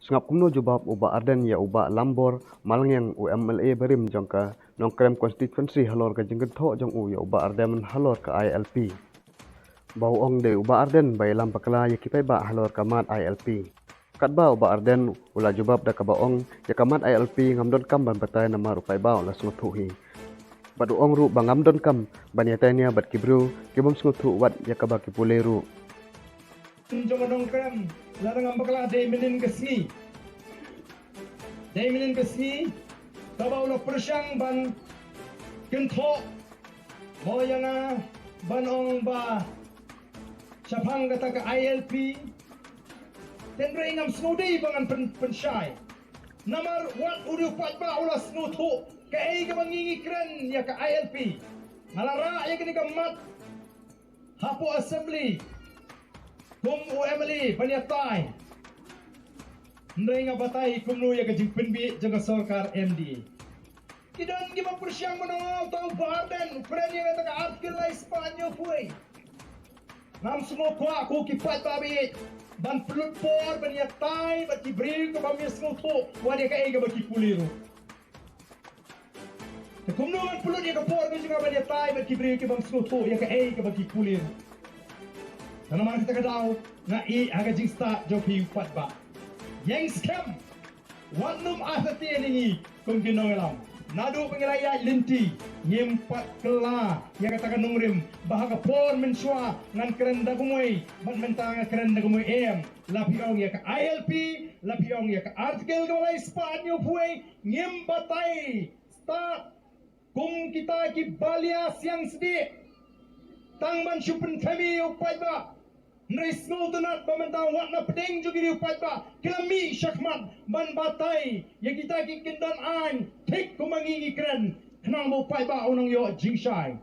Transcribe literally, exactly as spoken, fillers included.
Sngap kumno jubab u Bah Ardent ïa u Bah Lambor Malngiang, u M L A barim jong ka Nongkrem constituency, halor ka jingkynthoh jong u ïa u Bah Ardent halor ka I L P. Ba u ong dei u Bah Ardent ba ïalam bakla ïa ki paidbah halor ka mat I L P. Katba u Bah Ardent u la jubab da kaba ong, ïa ka mat I L P ngam donkam ban batai namar u paidbah u la sngewthuh hi. Bad u ong ruh ba ngam donkam ban ïatai nia bad ki briew ki bym sngewthuh wat ïa kaba ki pule ruh. Jong ka Nongkrem, lada ngam bakla dei mynnin ka sngi. Dei mynnin ka sngi kaba u la pyrshang ban kynthoh mo ïa nga ban ong ba shaphang kata ka I L P. Hynrei ngam sngewdei ba ngan pyn-, pynshai. Namar wat u dei u paidbah u la sngewthuh kaei kaba ngi ngi kren ïa ka I L P. Nga la rah ïa kane ka mat hapoh assembly kum u M L A ban ïatai. Hynrei nga batai kumno ïa ka jingpynbeit jong ka sorkar M D A. Ki don kiba pyrshang ban ong uta u Bah Ardent u kren ïa kata ka Article lai spah hynñiewphew wei. Ngam sngewkwah ko ki paidbah ba ïeit ban pynlut por ban ïatai bad ki briew kiba ym sngewthuh wat ïa kaei kaba ki pule ruh. Te kumno ngan pynlut ïa ka por ka jong nga ban ïatai bad ki briew ki bym sngewthuh ïa kaei kaba ki pule ruh. Te namar kata ka daw nga ïeh ha ka jingstad jong phi u paidbah. Ïeng skhem, wat nym artatien ïa ngi kum ki nongïalam. Naduh ba ngi la ïaid lynti ngim pat kylla ïa kata ka nongrim ba ha ka por mynshuwa ngan kren da kumwei bad mynta nga kren da kumwei, em. La phi ong ïa ka I L P, la phi ong ïa ka Article kaba lai spah hynñiewphew wei, ngim batai stad kum kita ki balia siang sdieh tang ban shu pynthymmai ïa u paidbah. Hynrei sngewtynnat ba mynta wat na pdeng jong ki ri u paidbah ki la mih shakhmat ban batai ïa kita ki kyndon aiñ thik kumba ngi ngi kren, khnang ba u paidbah un nang ïoh jingshai.